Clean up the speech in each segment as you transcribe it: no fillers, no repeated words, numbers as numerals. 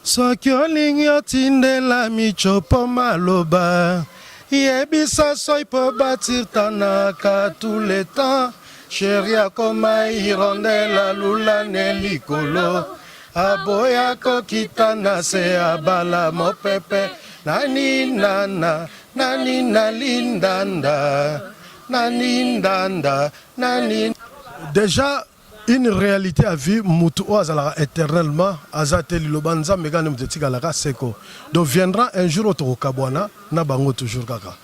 Soki olingi otindela michopo maloba, yebisa soi po batirtanaka tout le temps. Chérie akoma hirondelle alula ne likolo, aboya kokita na se abala mopepe. Nani nana, nani nalindanda, nani ndanda, nani. Dejà Une realite à vie mutu oyo azalaka eternellement aza te liloba nzambe kaka nde mutu etikalaka seko donc viendra un jour oyo tokokabwana na bango toujours kaka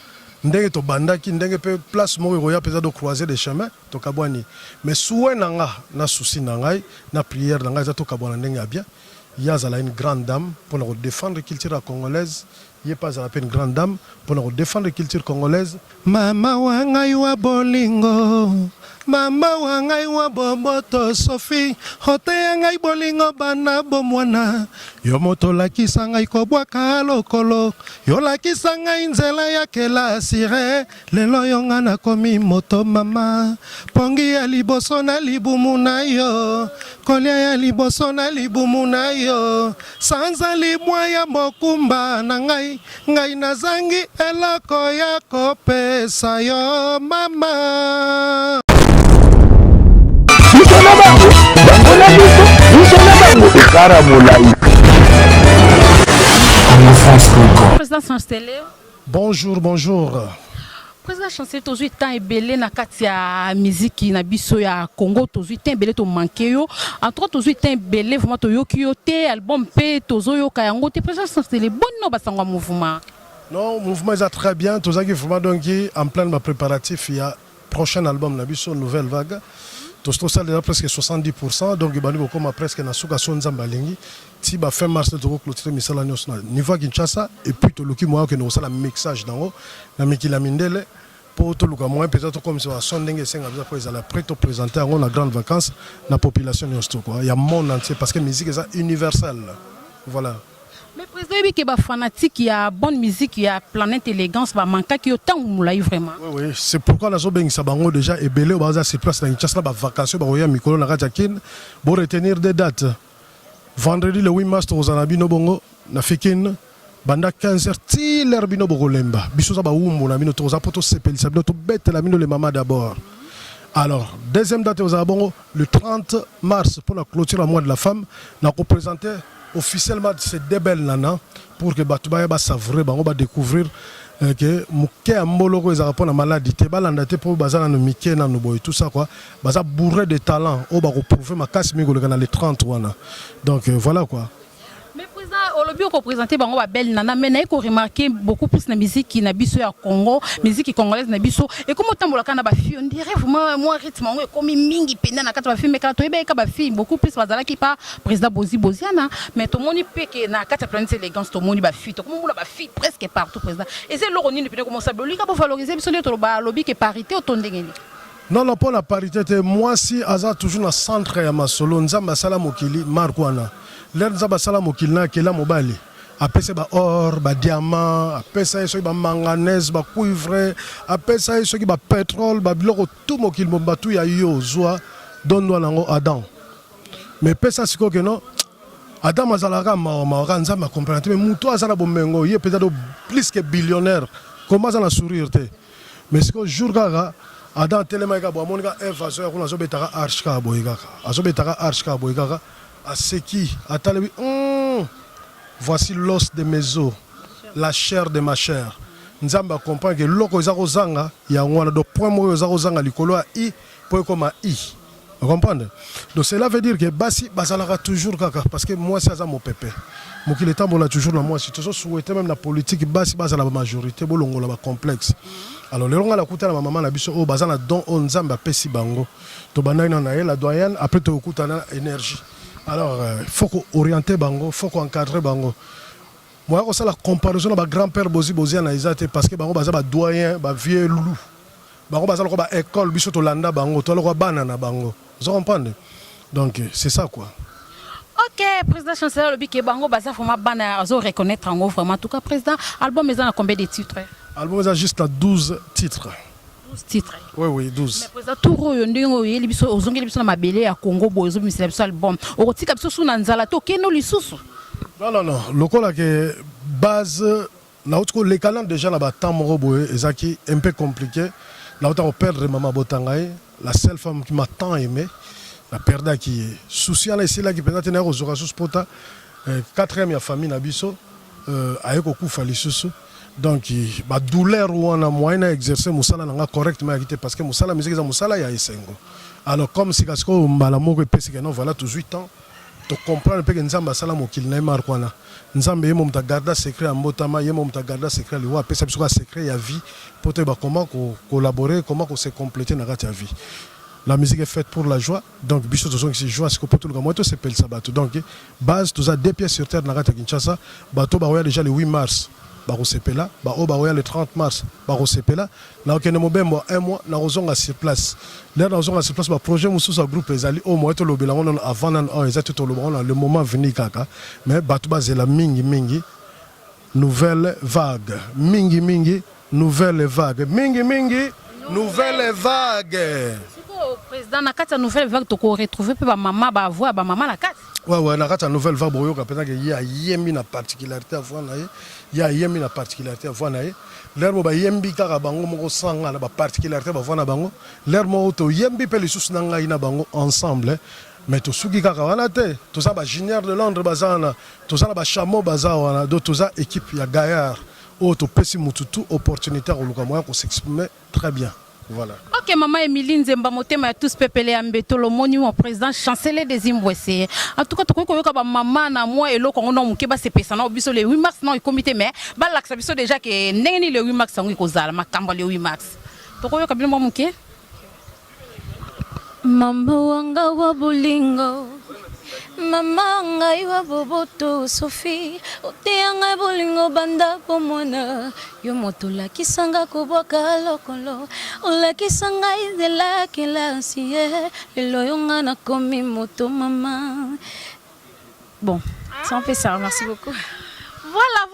ndenge tobandaki ndenge pe place moko ekoya penza do croiser des chemins tokabwani mais souhait na nga na souci na ngai na prière na ngai eza tokabwana ndenge ya bien ye azala une grande dame pona ko defendre culture ya congolaise Ye pe azala pe une grande dame pona ko defendre culture congolaise. Mama wa ngai wa bolingo, mama wa ngai wa boboto Sophie, oteya ngai bolingo banda bomwana, yo moto olakisa ngai kobwaka lokolo, y'olakisa ngai nzela ya kelasi eh. Lelo yo nga nakomi moto mama, pongi ya liboso na libumu na yo, kolia ya liboso na libumu na yo, sanza libwa ya mokumba na ngai, ngai nazangi eloko ya kopesa yo mama. Biso na bango, bango na biso, biso na bango, ekara molai. Président Chancelier. Bonjour bonjour. Président Chancelier tozui temps ebele na kati ya miziki na biso ya Congo tozui temps ebele to manquer yo en tout cas tozui temps ebele vraiment toyoki yo te album pe tozoyoka yango te président Chancelier boni no basango ya mouvement. Non mouvement eza très bien tozalaki vraiment donc en plein ba préparatifs ya prochain album na biso nouvelle vague tosi tosala deja presque 70% donc ebandi kokoma presque na suka so nzambe alingi ti ba fin mars nde toko clôturer misala nyonso na niveau ya Kinshasa et puis toluki moyen okende kosala mixage nango na mikili ya mindele mpo toluka moyen mpenza tokomisa ba son ndenge esenga mpenza mpo ezala prêt to présenter yango na grande vacances na population nyonso to quoi ya monde entier parce que musique eza universelle voilà. Mais président oyebi ke ba fanatique ya bonne musique ya planète élégance ba mankaki yo tango molayi vraiment. Oui oui, c'est pourquoi nazo bengisa bango déjà ebele oyo baza sur place na Kinshasa na ba vacances oyo bakoya mikolo na kati ya Kin, bo retenir des dates. Vendredi le 8 mars tokozala na bino bongo na Fikin banda 15 heures ti l'heure bino bokolemba. Biso za bawumbu na bino tokoza po tosepelisa bino tobetela bino les mamas d'abord. Alors deuxième date ekozala bongo le 30 mars pour la clôture ya mois de la femme na ko présenter officiellement ces deux belles nanas pour que bato baya ba savourer bango ba découvrir euh, que moke ya mboloko ezalaka mpo na maladi te balanda te mpo baza nano mike nano boye tout ça quoi baza bourré de talent oyo bakoprouve makasi mingi koleka na le 30 wana donc euh, voilà quoi. Mais président olobi oko présenter bango ba belle nana mais naye ko remarquer beaucoup plus na musique na biso ya Congo musique congolaise na biso ekomi otambola kaka na ba filles on dirait vraiment moi rythme yango ekomi mingi mpenza na kati ya ba filles mais kala toyebaki kaka ba filles beaucoup plus bazalaki pa président Bozi Boziana mais tomoni mpe ke na kati ya planète élégance tomoni ba filles tokomi omona ba filles presque partout président eza eloko nini mpenza ekomosa bolika bo valoriser biso nde toloba alobi ke parité oto ndenge nini. Non non pona parite te mwasi aza toujours na centre ya masolo nzambe asala mokili marque wana leur nzambe asala mokili na akela mobali apesa ba or ba diamant apesa ye soki ba manganèse ba cuivre apesa ye soki ba petrole ba biloko tout mokili mobimba tout ya yo zua dondwa nango Adam mais pesa sikoyo ke non Adam azalaka mawa mawa kaka nzambe a comprendre te mais mutu aza na bomengo ye penza do plus que billionnaire comment aza na sourire te Mais sikoyo jour kaka Adam atelemaki kaka boye amoni kaka Eve azoya kuna azobetaka arche kaka boye kaka azobetaka arche kaka boye kaka aseki atalebi hum voici l'os de mes os la chair de ma chair Nzambe a comprendre que eloko eza kozanga yango wana donc point moko eza kozanga likolo ya i po ekoma i O comprendre? Donc cela veut dire que basi bazalaka toujours kaka parce que mwasi aza mopepe. Mokili etambola toujours na mwasi. Tozo souhaiter meme na politique basi bazala ba majorite bolongola ba complexe. Alors lelo nga nakutana ba mama na biso oyo baza na don oyo Nzambe apesi bango. Tobandaki nanu na ye la doyenne après tokokutana na energie. Alors il faut ko orienter bango, faut ko encadrer bango. Moyen kosala comparaison na ba grand père Bozi Boziana eza te parce que bango baza ba doyen, ba vieux loup. Bango baza lokola ba ecole biso tolanda bango toza lokola bana na bango ozo comprendre donc c'est ça quoi. Ok président chancelier alobi ke bango baza vraiment bana azo reconnaître yango vraiment en tout cas président album eza na combien de titres? Album eza juste na 12 titres. 12 titres. Oui oui 12. Mais président tour oyo ndenge oyeli biso ozongeli biso na mabele ya Congo boye ozobimisela biso album okotika biso su na nzala te okende lisusu. Non, non, non, lokola ke base nauti koleka nano déjà na batemps moko boye ezalaki un peu compliqué. Nauta koperdre mama botanga ye, la seule femme qui m'a tant aimé. Naperdaki ye, souci wana esilaki mpenza te. Naye kozwaka susu pota quatrième ya famille na biso aye kokufa lisusu. Donc badouleur wana, moyen na exercer mosala na nga correctement yaki te, parce que mosala musique eza mosala ya esengo. Alors comme sika sikoyo mbala moko epesika, non, voilà, tozwi temps tocomprendre mpe ke Nzambe asala mokili na ye marque wana. Nzambe ye mo moto agarda secret ya mbotama, ye mo moto agarda secret ya liwa, apesa biso kaka secret ya vie mpo toyeba comment collaborer, comment kose compléter na kati ya vie. La musique est faite pour la joie, donc biso tozongisi joie sikoyo mpo toluka moye tosepelisa bato. Donc base toza deux pieds sur terre na kati ya Kinshasa. Bato bakoya déjà le 8 mars bakosepela, baoyo bakoya le 30 mars bakosepela. Nakokende mobembo un mois, nakozonga sur place. Lere nakozonga sur place, baprojet mosusu ya groupe ezali oyo moye tolobela yango nano avant nano oyo eza te, toloba yango na le moment venu kaka. Mais bato bazela mingi mingi nouvelle vague, mingi mingi nouvelle vague, mingi mingi nouvelle vague. Sikoyo président, na kati ya nouvelle vague tokoretrouve mpe bamama, bavoix ya bamama na kati? Ouais, na kati ya nouvelle vague boyoka mpenza ke ye ayembi na particularité ya voix na ye, ye ayembi na particularité ya voix na ye. Lere mo bayembi kaka bango moko sanga na baparticularité bavoix na bango, lere moko toyembi mpe lisusu na ngai na bango ensemble. Mais tosuki kaka wana te, toza bajunior de Londres baza wana, toza na bachameau baza wana. Donc toza équipe ya gaillard oyo topesi mutu tu opportunité ya koluka moyen kos'exprimer très bien, voilà. Ok, mama Emilie Nzemba, motema ya tous pepele ya mbeto, lomoni mon président chancelier des Imbwese. En tout cas tokoki koyoka bamama na mwa eloko yango na moke basepesa na biso le 8 mars na ekomi te, mais balakisa biso déjà ke ndenge nini le 8 mars yango ekozala. Makambo ya le 8 mars, tokoyoka bino mwa moke. Mama wanga wa bolingo, mama ngai wa boboto, Sofi, oteya ngai bolingo banda bomwana. Yo moto olakisanga kobwaka lokolo, olakisa ngai nzela kelasi ye. Lelo yo nga nakomi moto, mama. Bon, c'est un peu ça, merci beaucoup. Voilà.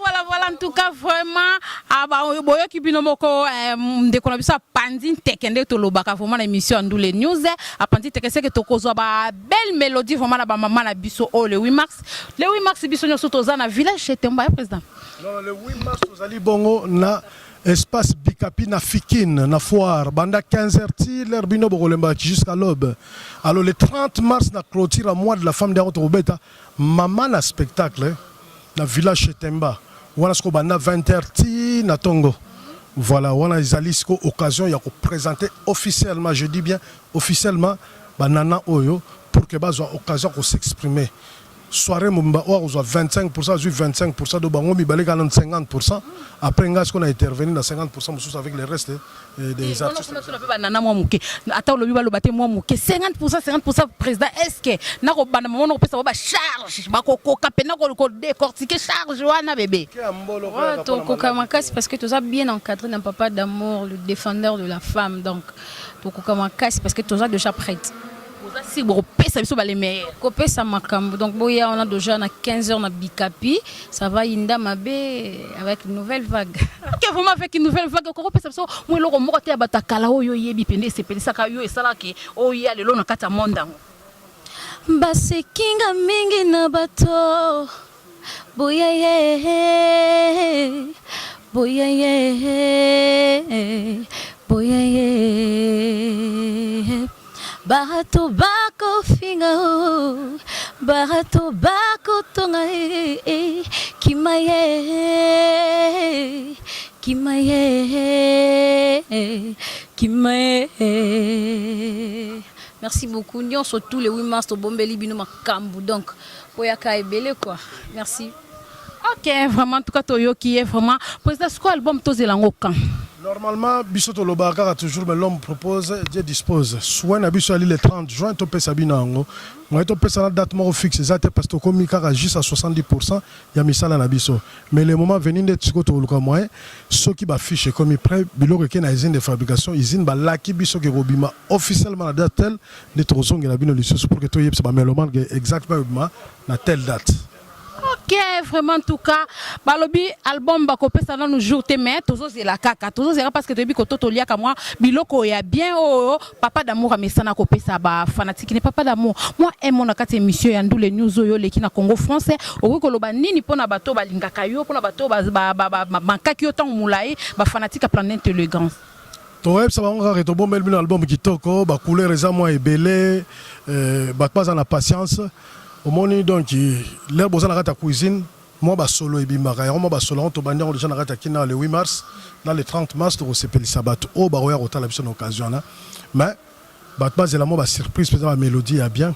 En tout cas, vraiment, ah, bah, boyoki bino moko ndeko na biso apandi nteke nde tolobaka vraiment na émission ya Ndule News. Apandi nteke seke tokozwa ba belle mélodie vraiment na bamama na biso oyo le 8 mars. Le 8 mars, biso nyonso toza na village chez Temba ya président. Non, le 8 mars tozali bongo na espace Bikapi na Fikine na foire banda 15h ti l'heure bino bokolemba jusqu'à l'aube. Alors le 30 mars na clôture mois de la femme nde tokobeta mama na spectacle na village chez Temba wana siko banda 20h ti na tongo. Voilà, wana ezali siko occasion ya koprésenter officiellement, je dis bien officiellement, banana oyo pour que bazwa occasion kos'exprimer. Soirée mobimba oyo akozwa 25, azwi 25, do bango mibale kaka na 50. Après ngai siko na intervenir na 50 mosusu avec le reste des artistes. Mpe banana mwa moke, ata olobi baloba te, mwa moke 50, 50. Président, est ce que nakobanda mama nakopesa bo bacharge, bakokoka mpe nakodécortiquer charge wana bebe? Ouais, tokoka makasi parce que toza bien encadré na papa d'amour, le défendeur de la femme. Donc tokoka makasi parce que toza déjà prête. Oza si bokopesa biso bale meilleur. Kopesa makambo. Donc boya wana déjà na 15 heures na Bikapi, ça va yinda mabe avec une nouvelle vague. Ok, vraiment, avec une nouvelle vague. Okokopesa biso mwa eloko moko te ya bato ya kala oyo oyebi mpe esepelisaka yo, esalaki oyo ya lelo na kati ya monde yango? Basekinga mingi na bato boyaye, boyaye, boyaye. Bato bakofinga o, bato bakotonga e, kima ye, kima ye, kima ye. Merci beaucoup nyonso. Tous les 8 mars tobombeli bino makambo, donc boyaka ebele quoi. Merci. Ok, vraiment, en tout cas toyoki ye vraiment. Président, siko album tozela yango quand? Normalement, biso tolobaka kaka toujours, mais l'homme propose, Dieu dispose. Souhait na biso ali le 30 juin topesa bino yango. Moye topesa na date moko fixe eza te, parce que tokomi kaka juste à 70 ya misala na biso. Mais le moment venu nde sikoyo tokoluka moyen. Soki bafiche ekomi prêt, biloko eke na usine de fabrication, usine balaki biso ke kobima officiellement na date telle, nde tokozongela bino lisusu pour que toyebisa bamélomane ke exactement ebima na telle date. Ok. Ok, vraiment en tout cas, balobi album bakopesa nanu jour te, mais tozozela kaka, tozozela parce que toyebi koto toliaka mwa biloko ya bien oyo Papa d'amour amesana kopesa ba fanatique ne. Papa d'amour, moi emo na kati émission ya Ndule News oyo oleki na Congo Français, okoki koloba nini mpona bato balingaka yo, mpona bato bamakaki yo ntango molai, bafanatique ya Planète Élégance? Toyebisa bango kaka tobombeli bino album kitoko, bacouleur eza mwa ebele. Bato baza na patience. Omoni, donc l'heure boza na kati ya cuisine, mwa basolo ebimaka yango, mwa basolo yango tobandi yango déjà na kati ya kina le 8 mars na le 30 mars. Tokosepelisa bato oyo bakoya kotala biso na occasion wana, mais bato bazela mwa basurprise mpenza, bamélodie ya bien.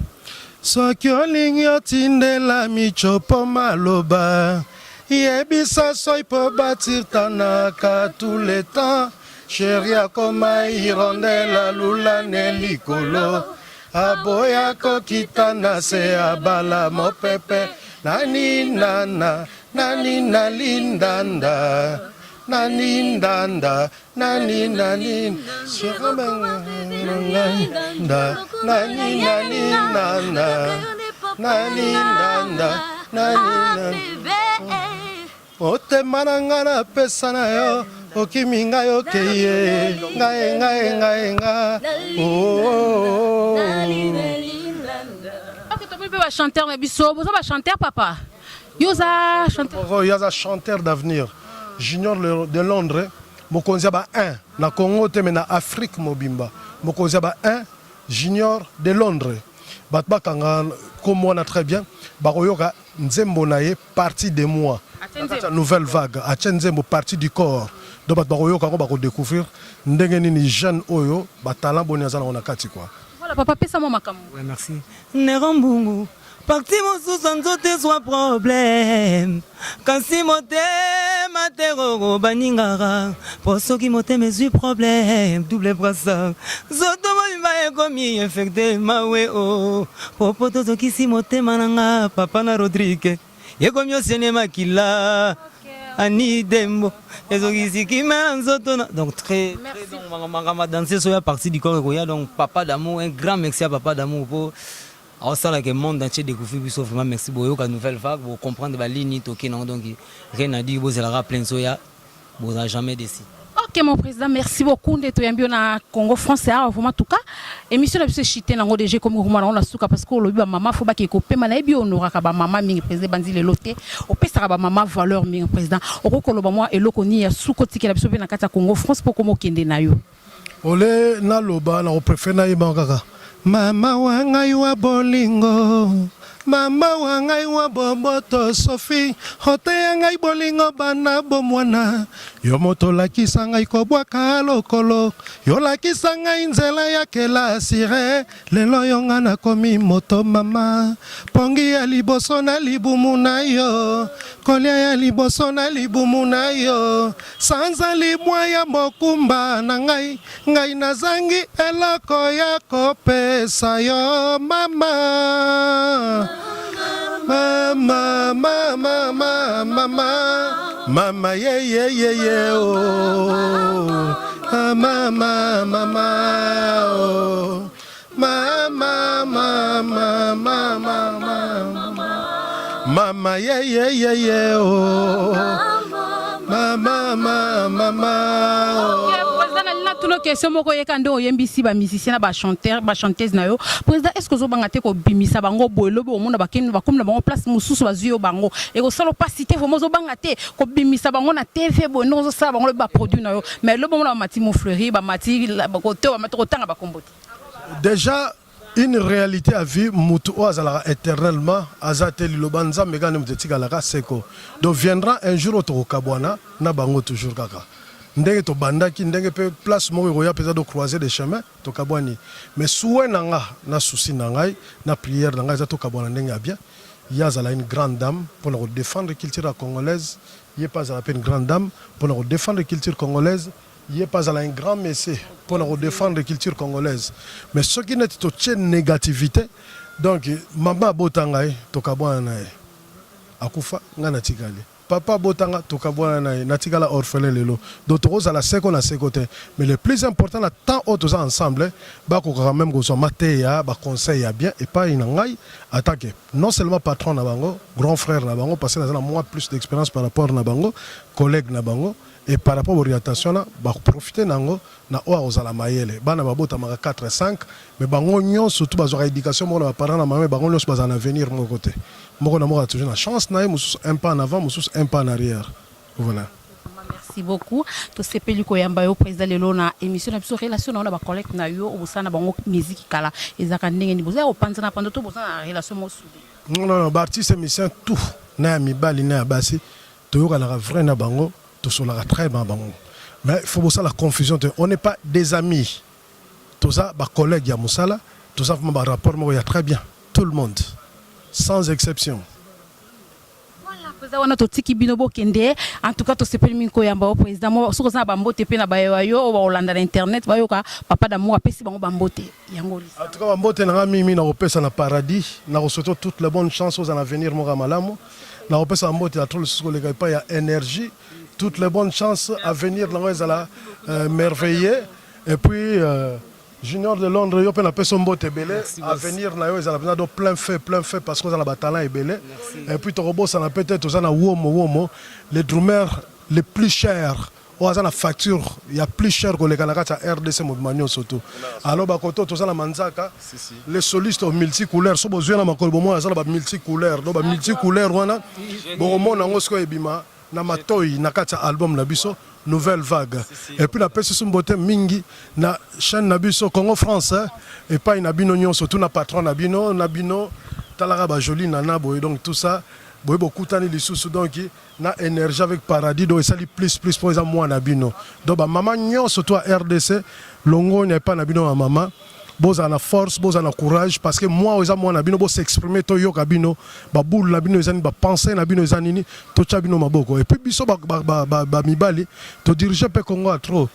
Soki olingi otindela michopo maloba, yebisa soi mpo batirtanaka tout le temps. Chéri akoma hirondelle, alulane likolo, aboya kokita na se, abala mopepe. Nani nana nani nalindanda nani ndanda nani nani nda nani nani nana nani ndanda nani nani. Motema na ngai napesa na yo, okimi ngai, okeye ngai ngai ngai nga. Oh. Ok, tomoni mpe bachanteur na biso. Boza bachanteur, papa? Yo oza chanteur? Oh, ye aza chanteur d'avenir, Junior de Londres, mokonzi ya ba 1 na Congo te, mais na Afrique mobimba, mokonzi ya ba 1, Junior de Londres. Bato bakanga kombo wana très bien, bakoyoka nzembo na ye Partie de moi. Atie na kati ya nzembo. Nouvelle Vague, atie nzembo Partie du corps. Donc bato bakoyoka yango, bakodécouvrir ndenge nini jeune oyo batalent boni aza nango na kati quoi. Voilà, papa, pesa mwa makambo. Ouais, merci. Nero Mbungu, partie mosusu ya nzoto ezwa problème, kasi motema te. Roro baningaka po soki motema ezwi problème, double brassard, nzoto mobimba ekomi infecté. Mawe o popo tozokisi motema na nga. Papa na Rodrigue ekomi osiene makila ani dembo ezokisi kima na nzoto na donc très très. Donc makambo danse so ya Partie du corps ekoya. Donc Papa d'amour, un grand merci à Papa d'amour po aosalaka monde entier découvrir biso. Vraiment merci. Boyoka Nouvelle Vague, bocomprendre balini toke nango. Donc rien à dire, bozelaka plein soya, boza jamais déçus. Ok, mon président, merci beaucoup nde toyambi yo na Congo Français awa. Vraiment, en tout cas, émission na biso echite nango déjà, ekomi kokoma nango na suka, parce que olobi bamama fo bakee kopema. Nayebi honoraka bamama mingi, président. Ebandi lelo te, opesaka bamama valeur mingi. Président, okoki koloba mwa eloko nini ya suka otikela biso mpe na kati ya Congo France mpo koma okende na yo? Ole naloba, na kopréférer nayeba kaka mama wa ngai wa bolingo, mama wa ngai wa boboto, Sofi. Oteya ngai bolingo bana bomwana. Yo moto olakisa ngai kobwaka lokolo, yo olakisa ngai nzela ya kelasi re. Lelo yo nga nakomi moto. Mama, pongi ya liboso na libumu na yo, kolia ya liboso na libumu na yo, sanza 9 ya mokumba na ngai, ngai nazangi eloko ya kopesa yo. Mama, mama, mama, mama, mama, mama, ye ye ye ye oh. Mama, mama, oh. Mama, mama, mama, mama, mama, ye ye ye ye oh. Mama, mama, mama, oh. Président, nalingi natuna question moko. Oyeka nde oyembisi bamusicien na bachanteur, bachanteuse na yo. Président, est ce que ozobanga te kobimisa bango boye? Lobi omona bakende, bakomi na bango place mosusu, bazwi yo bango, ekosala mpasi te? Vraiment, ozobanga te kobimisa bango na TV boye, ndenge ozosala bango lobi baproduit na yo, mais lobi omona bamati Mofleuri, bamati kote, bamati kotanga bakombo te? Déjà une réalité à vie, mutu oyo azalaka éternellement aza te. Liloba Nzambe kaka nde moto etikalaka seko. Donc viendra un jour oyo tokokabwana na bango toujours kaka ndenge tobandaki, ndenge mpe place moko ekoya mpenza do croiser des chemins, tokabwani. Mais souhait na nga, na souci na ngai, na prière na ngai eza tokabwana ndenge ya bien. Ye azala une grande dame mpona kodéfendre culture ya congolaise, ye mpe azala mpe une grande dame mpona kodéfendre culture congolaise, ye mpe azala un grand monsieur mpona kodéfendre culture congolaise. Mais soki neti totie négativité, donc mama abota ngai, tokabwana na ye, akufa, ngai natikali. Papa abotanga, tokabwana na ye, natikala orphelin lelo. Donc tokozala seko na seko te. Mais le plus important, na temps oyo toza ensemble, bakokaka même kozwa mateya, ba conseil ya bien epai na ngai en tant que non seulement patron na bango, grand frère na bango, parce que naza na moi plus d'expérience par rapport na bango, collègue na bango. Et par rapport orientation na baprofite nango na oyo akozala mayele. Bana babotamaka 4, 5, mais bango nyonso tu bazwaka éducation moko na baparent na mama. Bango nyonso bazala na avenir moko te. Moko na moko toujours na chance na ye, mosusu un pas en avant, mosusu un pas en arrière. Voilà. Merci beaucoup. Tosepeli koyamba yo, président, lelo na émission na biso. Relation na yo na bacollègue na yo, obosala na bango musique kala, ezalaka ndenge nini? Boza ya kopanzana panda to boza na relation moko soudée? Non, non, non, baartiste musicien tout, na ya mibali na ya basi, toyokanaka vrai na bango, tosolaka très bien bango. Mais il faut bosala confusion te, on n'est pas des amis. Toza bacollègue ya mosala, toza vraiment barapport moko ya très bien, tout le monde sans exception. Voilà, président, wana totiki bino bokende. En tout cas, tosepeli mingi koyamba yo, président. Mo soki oza na bambote mpe na bayewa yo oyo bakolanda na internet, bayoka Papa d'Amour apesi bango bambote yango. En tout cas, bambote na nga mingi nakopesa na Paradis, nakosouhaite toutes les bonnes chances oza na avenir moko ya malamu. Nakopesa bambote ya trop lisusu koleka epai ya Énergie, toutes les bonnes chances, avenir nango ezala merveilleux. Et puis Junior de Londres, yo mpe napesi yo mbote ebele, avenir na yo ezala mpenza do plein fait, plein fait, parce que oza na batalent ebele. Et puis tokobosana mpe te, toza na Womo Womo, le drummer le plus cher, oyo aza na facture ya plus cher koleka na kati ya RDC mobima nyonso. To alors bakoto toza na Manzaka, le soliste multicouleur. So bozwi na makolo, bomona aza na bamulticouleur. Donc bamulticouleur wana, bokomona yango sikoyo ebima na matoi na kati ya album na biso Nouvelle Vague. Et puis napesi so mbote mingi na chaîne na biso Congo France, epai na bino nyonso, tu na patron na bino, na bino talaka bajoli nana boye. Donc tout ça boye, bokutani lisusu. Donc na Énergie avec Paradis, donc esali plus plus mpo eza mwana bino. Donc bamama nyonso to ya RDC, longoni epai na bino. Bamama, bozala na force, bozala na courage, parce que moi oyo eza mwana bino, bos'exprime, toyoka bino, babulu na bino eza nini, bapense na bino eza nini, totya bino maboko. Et puis biso bamibali todirige mpe Congo ya trop,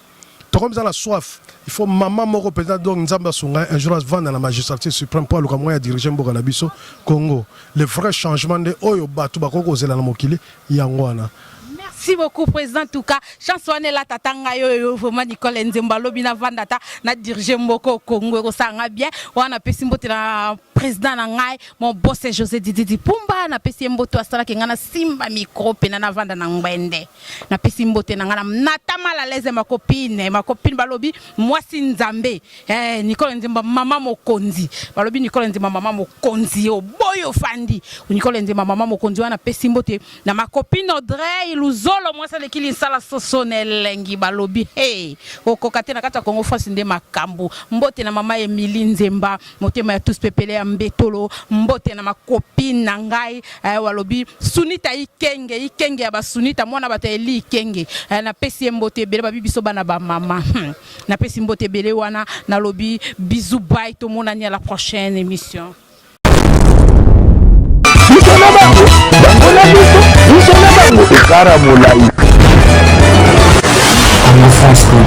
tokomi eza na soif. Il faut mama moko mpenza. Donc Nzambe asunga, un jour avanda na magistrature suprême mpo aluka moyen ya dirige mboka na biso Congo. Le vrai changement nde oyo bato bakoki kozela na mokili yango wana. Merci beaucoup, président. En tout cas, chance wana elata ta ngai oyo vraiment Nicole Nzembo alobi navanda ta na dirige mboka Congo, ekosala bien. Wana napesi mbote na président na ngai, mon boss José Dididi Pumba. Napesi ye mbote, asalaki ngai na simba micro mpena navanda na ngbende. Napesi mbote na ngai na nata mal à l'aise, makopine, makopine balobi mwasi Nzambe, Nicole Nzembo mama mokonzi. Balobi Nicole Nzembo mama mokonzi, oboyi ofandi Nicole Nzembo mama mokonzi. Wana napesi mbote na makopine Audrey Luzolo, mwasi aleki lisala soso na elengi. Balobi hey, okoka te na kati ya Congo France nde makambo. Mbote na mama Emili Nzemba, motema ya tous pepele ya mbetolo. Mbote na makopine na ngai, balobi Sunita Ikenge, Ikenge ya basunita, mwana bato ya Eli Ikenge, napesi ye mbote ebele. Babi biso bana bamama. Napesi mbote ebele wana, nalobi bisou, bye, tomonani à la prochaine émission. Biso na bango, bango na biso, biso na bango, ekara molai. congofrance.com.